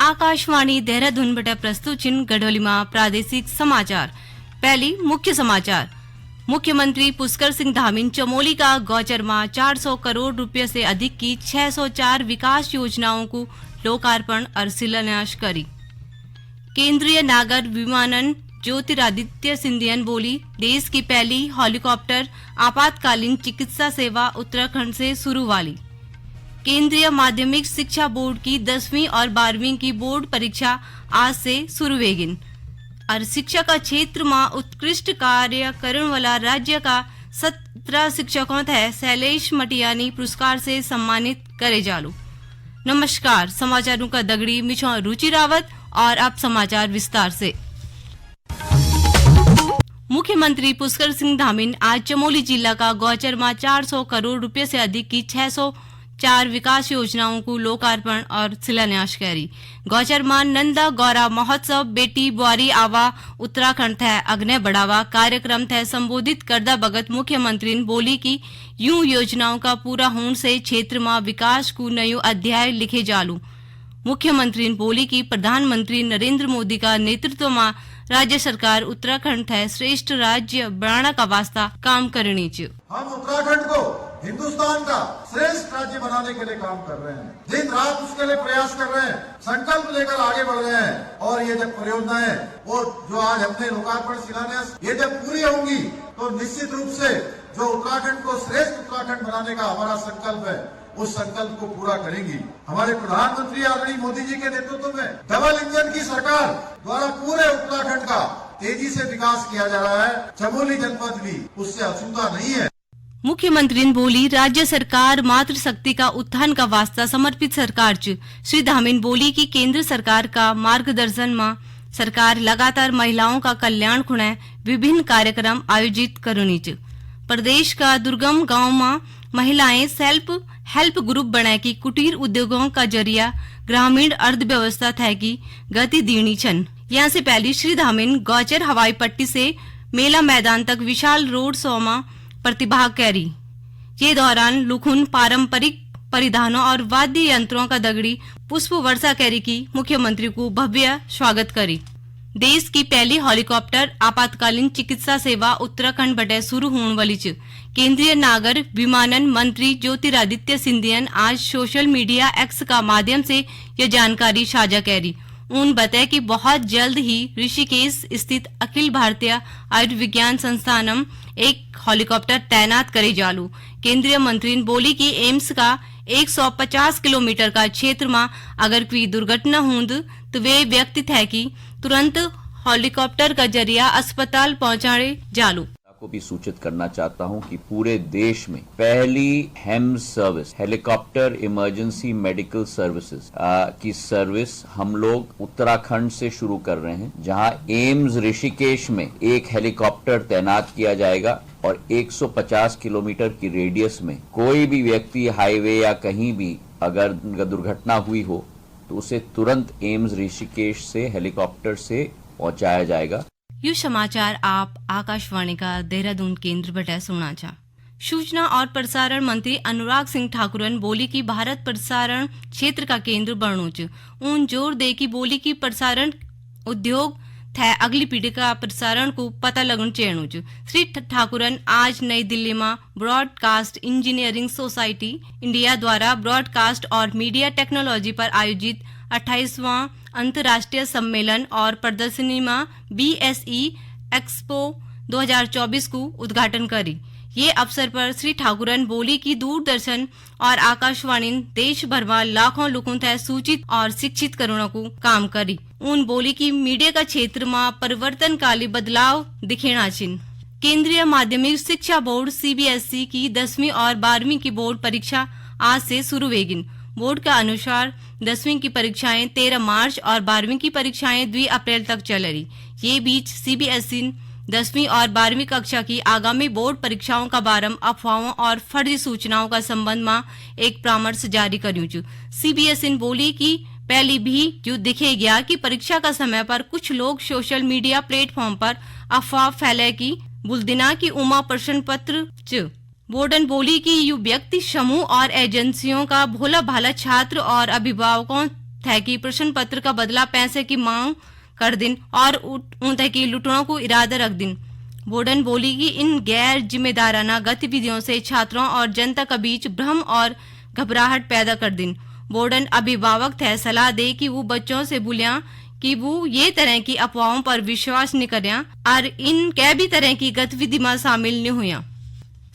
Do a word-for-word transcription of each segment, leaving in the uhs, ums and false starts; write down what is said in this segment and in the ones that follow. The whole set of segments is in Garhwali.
आकाशवाणी देहरादून बटे प्रस्तुत छिन गढ़ोली मा प्रादेशिक समाचार। पहली मुख्य समाचार। मुख्यमंत्री पुष्कर सिंह धामीन चमोली का गौचर मा चार सौ करोड़ रुपये से अधिक की छह सौ चार विकास योजनाओं को लोकार्पण और शिलान्यास करी। केंद्रीय नागर विमानन ज्योतिरादित्य सिंधियन बोली, देश की पहली हेलीकॉप्टर आपातकालीन चिकित्सा सेवा उत्तराखंड से शुरू वाली। केंद्रीय माध्यमिक शिक्षा बोर्ड की दसवीं और बारहवीं की बोर्ड परीक्षा आज से शुरू वेगिन। और शिक्षा का क्षेत्र में उत्कृष्ट कार्य करण वाला राज्य का सत्रह शिक्षकों थे शैलेश मटियानी पुरस्कार से सम्मानित करे जालू। नमस्कार, समाचारों का दगड़ी मिछो रुचि रावत और अब समाचार विस्तार से। मुख्यमंत्री पुष्कर सिंह धामीन आज चमोली जिला का गौचर में चार सौ करोड़ रुपये से अधिक की छह सौ चार विकास योजनाओं को लोकार्पण और शिलान्यास करी। गौचर में नंदा गौरा महोत्सव बेटी बुआरी आवा उत्तराखंड थे अग्ने बढ़ावा कार्यक्रम थे संबोधित करदा बगत मुख्यमंत्री ने बोली कि यूं योजनाओं का पूरा होण से क्षेत्र में विकास को नयो अध्याय लिखे जालू। मुख्यमंत्री ने बोली कि प्रधानमंत्री नरेंद्र मोदी का नेतृत्व में राज्य सरकार उत्तराखंड थे श्रेष्ठ राज्य बनाना का वास्ता काम करनी च। हम उत्तराखंड को हिंदुस्तान का श्रेष्ठ राज्य बनाने के लिए काम कर रहे हैं, दिन रात उसके लिए प्रयास कर रहे हैं, संकल्प लेकर आगे बढ़ रहे हैं। और ये जब परियोजनाएं और जो आज हमने लोकार्पण शिलान्यास, ये जब पूरी होंगी तो निश्चित रूप से जो उत्तराखंड को श्रेष्ठ उत्तराखंड बनाने का हमारा संकल्प है, उस संकल्प को पूरा करेंगी। हमारे प्रधानमंत्री आदरणीय मोदी जी के नेतृत्व में डबल इंजन की सरकार द्वारा पूरे उत्तराखंड का तेजी से विकास किया जा रहा है। चमोली जनपद भी उससे अछूता नहीं है। मुख्यमंत्री ने बोली, राज्य सरकार मातृशक्ति का उत्थान का वास्ता समर्पित सरकार च। श्री धामीन बोली कि केंद्र सरकार का मार्गदर्शन में सरकार लगातार महिलाओं का कल्याण खुणे विभिन्न कार्यक्रम आयोजित करनी च। प्रदेश का दुर्गम गांव में महिलाएं सेल्फ हेल्प ग्रुप बना की कुटीर उद्योगों का जरिया ग्रामीण अर्थव्यवस्था थे की गति दीणी छन। यहाँ से पहली श्री धामीन गौचर हवाई पट्टी से मेला मैदान तक विशाल रोड शो में प्रतिभाग करी। ये दौरान लुखुन पारंपरिक परिधानों और वाद्य यंत्रों का दगड़ी पुष्प वर्षा करी की मुख्यमंत्री को भव्य स्वागत करी। देश की पहली हेलीकॉप्टर आपातकालीन चिकित्सा सेवा उत्तराखंड बटे शुरू होने वाली च। केंद्रीय नागर विमानन मंत्री ज्योतिरादित्य सिंधियन आज सोशल मीडिया एक्स का माध्यम से यह जानकारी साझा करी। उन बताया कि बहुत जल्द ही ऋषिकेश स्थित अखिल भारतीय आयुर्विज्ञान संस्थानम एक हेलीकॉप्टर तैनात करे जालू। केंद्रीय मंत्री ने बोली कि एम्स का एक सौ पचास किलोमीटर का क्षेत्र में अगर कोई दुर्घटना होंद, तो वे व्यक्ति थे कि तुरंत हेलीकॉप्टर का जरिया अस्पताल पहुंचाए जालू। को भी सूचित करना चाहता हूं कि पूरे देश में पहली HEMS service, helicopter emergency medical services, आ, की सर्विस हम लोग उत्तराखंड से शुरू कर रहे हैं, जहां एम्स ऋषिकेश में एक हेलीकॉप्टर तैनात किया जाएगा और एक सौ पचास किलोमीटर की रेडियस में कोई भी व्यक्ति हाईवे या कहीं भी अगर दुर्घटना हुई हो, तो उसे तुरंत एम्स ऋषिकेश से हेलीकॉप्टर से पहुंचाया जाएगा। यु समाचार आप आकाशवाणी का देहरादून केंद्र बटे सुणा छा। सूचना और प्रसारण मंत्री अनुराग सिंह ठाकुरन बोली कि भारत प्रसारण क्षेत्र का केंद्र बणनु च। उन जोर दे कि बोली कि प्रसारण उद्योग थे अगली पीढ़ी का प्रसारण को पता लगन चेणु च। श्री ठ-, ठाकुरन आज नई दिल्ली में ब्रॉडकास्ट इंजीनियरिंग सोसाइटी इंडिया द्वारा ब्रॉडकास्ट और मीडिया टेक्नोलॉजी पर आयोजित अट्ठाईसवाँ अंतर्राष्ट्रीय सम्मेलन और प्रदर्शनी में बीएसई एक्सपो दो हज़ार चउबीस को उद्घाटन करी। ये अवसर पर श्री ठाकुरन बोली कि दूरदर्शन और आकाशवाणी देश भर में लाखों लोगों तक सूचित और शिक्षित करने को काम करी। उन बोली कि मीडिया का क्षेत्र में परिवर्तनकारी बदलाव दिखेना छिन। केंद्रीय माध्यमिक शिक्षा बोर्ड सीबीएसई की दसवीं और बारहवीं की बोर्ड परीक्षा आज से शुरू वेगिन। बोर्ड का अनुसार दसवीं की परीक्षाएं तेरह मार्च और बारहवीं की परीक्षाएं दो अप्रैल तक चलेरी। ये बीच सीबीएसई ने दसवीं और बारहवीं कक्षा की आगामी बोर्ड परीक्षाओं का बारे में अफवाहों और फर्जी सूचनाओं का संबंध में एक परामर्श जारी करियों च। सीबीएसई ने बोली कि पहली भी यू दिखे गया कि परीक्षा का समय पर कुछ लोग सोशल मीडिया प्लेटफॉर्म पर अफवाह फैले की बुलदिना की उमा प्रश्न पत्र च। बोर्डन बोली कि यू व्यक्ति समूह और एजेंसियों का भोला भाला छात्र और अभिभावकों थे कि प्रश्न पत्र का बदला पैसे की मांग कर दिन और उठ-, ऊं थे कि लुटणों को इरादा रख दिन। बोर्डन बोली कि इन गैर जिम्मेदाराना गतिविधियों से छात्रों और जनता के बीच भ्रम और घबराहट पैदा कर दिन। बोर्डन अभिभावक थे सलाह दे कि वो बच्चों से बोलियां कि वो ये तरह की अफवाहों पर विश्वास नहीं करें और इन कै भी तरह की गतिविधि में शामिल नहीं हुआ।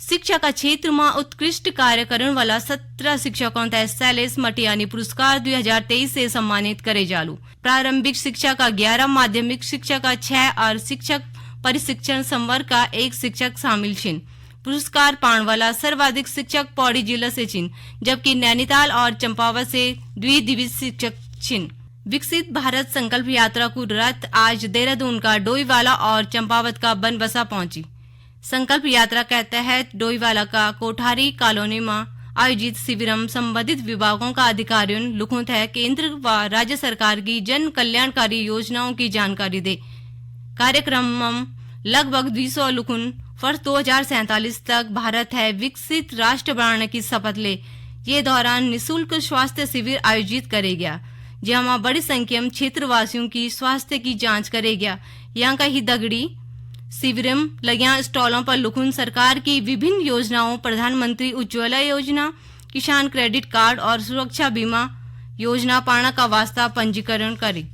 शिक्षा का क्षेत्र में उत्कृष्ट कार्य करण वाला सत्रह शिक्षकों तय शैलेश मटियानी पुरस्कार दुई हजार तेईस से सम्मानित करे जालू। प्रारंभिक शिक्षा का ग्यारह, माध्यमिक शिक्षा का छह और शिक्षक प्रशिक्षण संवर्ग का एक शिक्षक शामिल छिन। पुरस्कार पाण वाला सर्वाधिक शिक्षक पौड़ी जिला से छिन, जबकि नैनीताल और चंपावत से द्विदिवीय शिक्षक छिन। विकसित भारत संकल्प यात्रा को रथ आज देहरादून का डोईवाला और चंपावत का बनबसा पहुंची। संकल्प यात्रा के तहत डोईवाला का कोठारी कॉलोनी में आयोजित शिविर में संबंधित विभागों का अधिकारियों लुखुं थे केंद्र व राज्य सरकार की जन कल्याणकारी योजनाओं की जानकारी दे। कार्यक्रम में लगभग दुई सौ लुखुन वर्ष दो हजार सैंतालीस तक भारत है विकसित राष्ट्र बनाने की शपथ ले। ये दौरान निशुल्क स्वास्थ्य शिविर आयोजित करे गया, जहां बड़ी संख्या में क्षेत्रवासियों की स्वास्थ्य की जांच करे गया। यहाँ का ही दगड़ी शिविर में लगिया स्टॉलों पर लुखुन सरकार की विभिन्न योजनाओं, प्रधानमंत्री उज्ज्वला योजना, किसान क्रेडिट कार्ड और सुरक्षा बीमा योजना पाना का वास्ता पंजीकरण करी।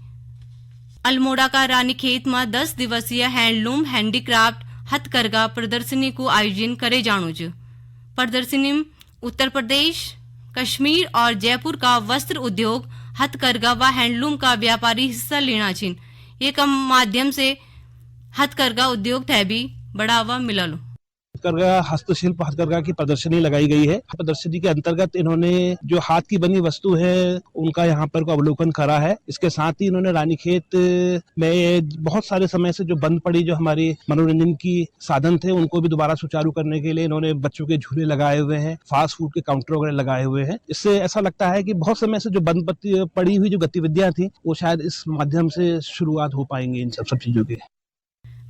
अल्मोड़ा का रानीखेत में दस दिवसीय हैंडलूम हैंडीक्राफ्ट हथकरघा प्रदर्शनी को आयोजन करे जाणो च। प्रदर्शनी में उत्तर प्रदेश, कश्मीर और जयपुर का वस्त्र उद्योग, हथकरघा व हैंडलूम का व्यापारी हिस्सा लेना छिन। ये कम माध्यम से हथकरघा उद्योग थे भी बढ़ावा मिललो। हथकरघा, हस्तशिल्प हथकरघा की प्रदर्शनी लगाई गई है। प्रदर्शनी के अंतर्गत इन्होंने जो हाथ की बनी वस्तु है, उनका यहाँ पर को अवलोकन करा है। इसके साथ ही इन्होंने रानीखेत में बहुत सारे समय से जो बंद पड़ी, जो हमारी मनोरंजन की साधन थे, उनको भी दोबारा सुचारू करने के लिए इन्होंने बच्चों के झूले लगाए हुए हैं, फास्ट फूड के काउंटर वगैरह लगाए हुए हैं। इससे ऐसा लगता है कि बहुत समय से जो बंद पत्ती-, पड़ी हुई जो गतिविधियां थी, वो शायद इस माध्यम से शुरुआत हो पाएंगी इन सब, सब चीजों की।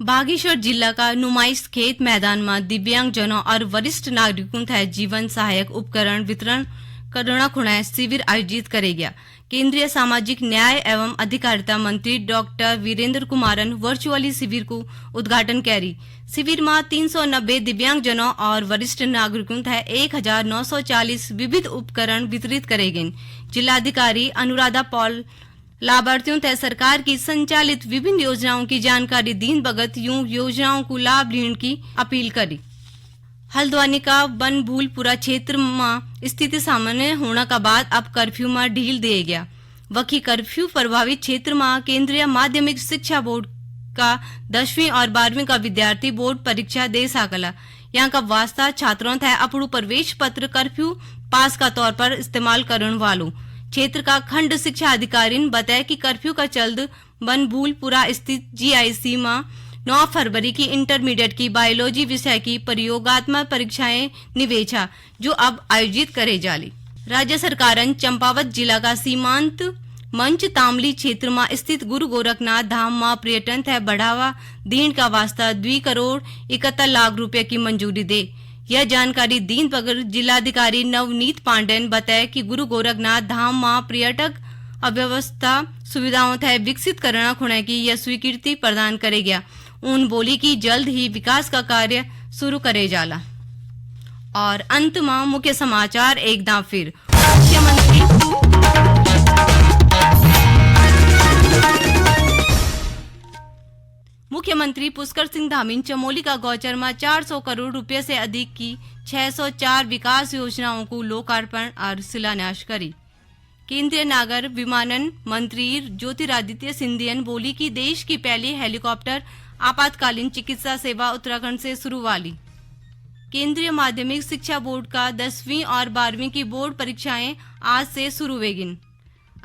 बागेश्वर जिला का नुमाइश खेत मैदान में दिव्यांगजनों और वरिष्ठ नागरिकों थे जीवन सहायक उपकरण वितरण करना खुणा शिविर आयोजित करे गया। केंद्रीय सामाजिक न्याय एवं अधिकारिता मंत्री डॉक्टर वीरेंद्र कुमारन वर्चुअली शिविर को उद्घाटन करी। शिविर में तीन सौ नब्बे दिव्यांगजनों और वरिष्ठ नागरिकों थे एक हजार नौ सौ चालीस विविध उपकरण वितरित करे गए। जिलाधिकारी अनुराधा पॉल लाभार्थियों तय सरकार की संचालित विभिन्न योजनाओं की जानकारी दीन बगत यूं योजनाओं को लाभ लेने की अपील करी। हल्द्वानी का बनभूलपुरा क्षेत्र में स्थिति सामान्य होने का बाद अब कर्फ्यू में ढील दिए गया। वखी कर्फ्यू प्रभावित क्षेत्र में केंद्रीय माध्यमिक शिक्षा बोर्ड का दसवीं और बारहवीं का विद्यार्थी बोर्ड परीक्षा दे सकला। यहाँ का वास्ता छात्रों थे अपणु प्रवेश पत्र कर्फ्यू पास का तौर पर इस्तेमाल करण वालों। क्षेत्र का खंड शिक्षा अधिकारी ने बताया कि कर्फ्यू का चलद बनभूलपुरा स्थित जीआईसी में नौ फरवरी की इंटरमीडिएट की बायोलॉजी विषय की प्रयोगात्मक परीक्षाएं निवेचा, जो अब आयोजित करे जाली। राज्य सरकारन चंपावत जिला का सीमांत मंच तामली क्षेत्र में स्थित गुरु गोरखनाथ धाम में पर्यटन थे बढ़ावा दीन का वास्ता दुई करोड़ इकहत्तर लाख रुपए की मंजूरी दे। यह जानकारी दीन बगर जिलाधिकारी नवनीत पांडे ने बताया कि गुरु गोरखनाथ धाम में पर्यटक अव्यवस्था सुविधाओं थे विकसित करना खुणा की यह स्वीकृति प्रदान करे गया। उन बोली कि जल्द ही विकास का कार्य शुरू करे जाला। और अंत में मुख्य समाचार एक दां फिर। मुख्यमंत्री मुख्यमंत्री पुष्कर सिंह धामी ने चमोली का गौचर में चार सौ करोड़ रुपये से अधिक की छह सौ चार विकास योजनाओं को लोकार्पण और शिलान्यास करी। केंद्रीय नागर विमानन मंत्री ज्योतिरादित्य सिंधिया ने बोली कि देश की पहली हेलीकॉप्टर आपातकालीन चिकित्सा सेवा उत्तराखंड से शुरू वाली। केंद्रीय माध्यमिक शिक्षा बोर्ड का दसवीं और बारहवीं की बोर्ड परीक्षाएं आज से शुरू वेगिन।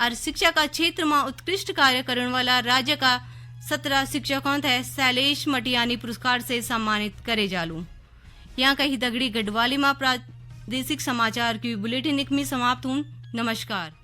और शिक्षा का क्षेत्र में उत्कृष्ट कार्य करण वाला राज्य का सत्रह शिक्षकों थे शैलेश मटियानी पुरस्कार से सम्मानित करे जालू। यहाँ का ही दगड़ी गढ़वाली में प्रादेशिक समाचार की बुलेटिन इकमी समाप्त हुन। नमस्कार।